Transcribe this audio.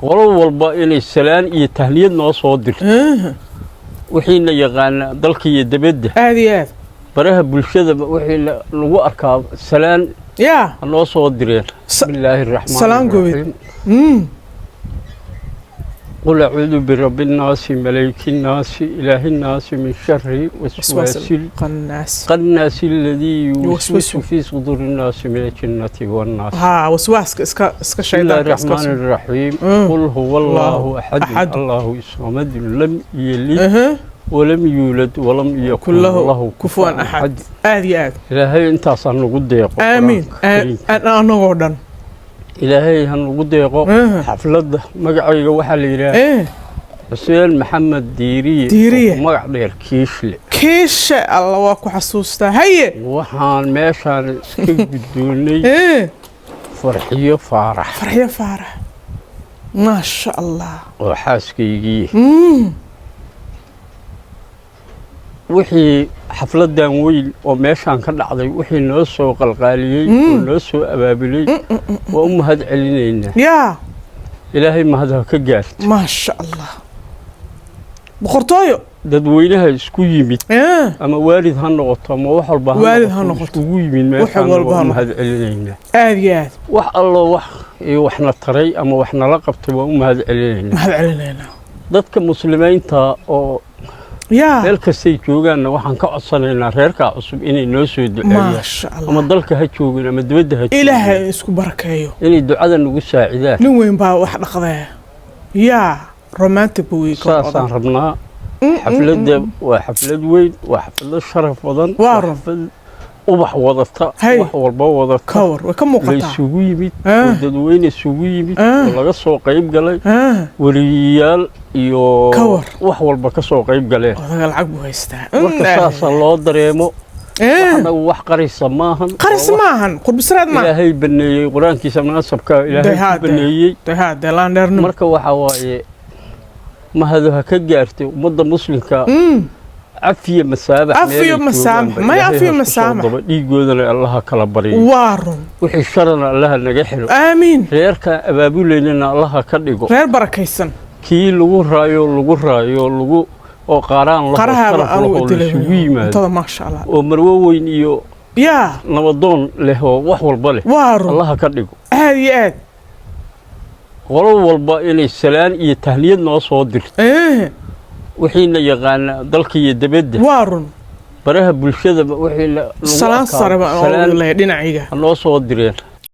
Qolo walba inay salaan iyo tahniyad noo soo dirto, wixiina yaqaana dalka iyo debadda, Aad iyo aad. baraha bulshada wixii lagu arkaa salaan ha noo soo direen. Bismillaahi raxmaani Salaan gobeed. raxiim. قل أعوذ برب الناس، ملك الناس، إله الناس، من شر waswaas وسواس qannaas القناس الذي يوسوس يوسوس. في صدور الناس من الجنة والناس. Haa, waswaaska iska بسم الله shaydaanka iska الرحمن الرحيم. قل هو الله أحد، أحد. الله الصمد، لم يلد ولم يولد ولم يكن له له كفوا أحد. Aad iyo aad. Ilaahay intaasaa nagu deeqo. Aamiin. Qur-aanka kariimka. Anagoo dhan. Ilaahay ha nagu deeqo. Xafladda magacayga waxaa la yidhaha Xuseen Maxamed Diiriye. Diiriye. Oo magac dheer Kiishle. Kiisha, Alla, waa ku xasuustaa. Haye. Waxaan meeshaan iska guddoonnay Farxiyo Faarax. Farxiyo Faarax, maasha Allah. Oo xaaskaygii. Wixii xafladdan weyn oo meeshaan ka dhacday, wixii noo soo qalqaaliyey oo noo soo abaabulay, waa u mahad celinaynaa. Ilaahay mahad ha ka gaarto. Maasha Allah, boqortooyo. Dadweynaha isku yimid, ama waalid ha noqoto ama wax walba Waalid ha noqoto. iskugu yimid Wax meeshaan, walba waa ha u mahad celinaynaa. Aad iyo aad. Wax allo wax iyo waxna taray ama wax nala qabtay, waa u mahad celinaynaa. Mahad celinaynaa. Dadka muslimiinta oo meel kastay joogaanna waxaan ka codsanaynaa reerkaa cusub inay noo soo duceeyaan, Maasha ama Allah. dalka ha joogin ama dibadda ha joogin, Ilaahay isku barakeeyo. inay ducada nagu saacidaan. Nin weyn baa wax dhaqdee, yaa romantic buu ii. Saasaan rabnaa. Xafladda waa xaflad weyn, waa xaflad sharaf badan, Waa run. xaflad ubax wadata, wax walba wadata, Kawar way ka la muuqataa. isugu yimid oo dadweyne isugu yimid oo laga soo qayb galay, weriyayaal iyo Kawar. wax walba ka soo qayb galeen. Odaga lacag buu haystaa. Marka saasa loo dareemo. Annagu wax qarisa maahan. Qaris Waa wax maahan, qurbisraad maahan. Ilaahay baneeyey, qur-aankiisa munaasabka Ilaahay ku baneeyey. Haa, dee laandheernimo. Marka waxa waaye, mahadu ha ka gaartay ummadda muslimka. Cafiya masaabax. Cafiyo meelay masaamax. joogaanba, Maya, Ilaahay cafiyo ha isku soo masaamax. daba dhiigoodana Allaha kala baryo. Waa run. Wixii sharana Allaha naga xiro. Aamiin. Reerka abaabuleynana Allaha ka dhigo Reer barakaysan. kii lagu raayo, lagu raayo, lagu oo qaaraan laho, Qarahaaba sharaf anugu lahoo dilay laisugu yimaado cuntada, maasha Allah. oo marwo weyn iyo nabadoon leh oo wax walba leh, Waa run. Allaha ka dhigo. Aad iyo aad. Qolo walba inay salaan iyo tahniyad noo soo dirto, wixiina yaqaana dalka iyo dibadda, Waa run. baraha bulshada wixii lagu Salaan arkaa sare baan salaan leeyahay dhinacayga. ha noo soo direen.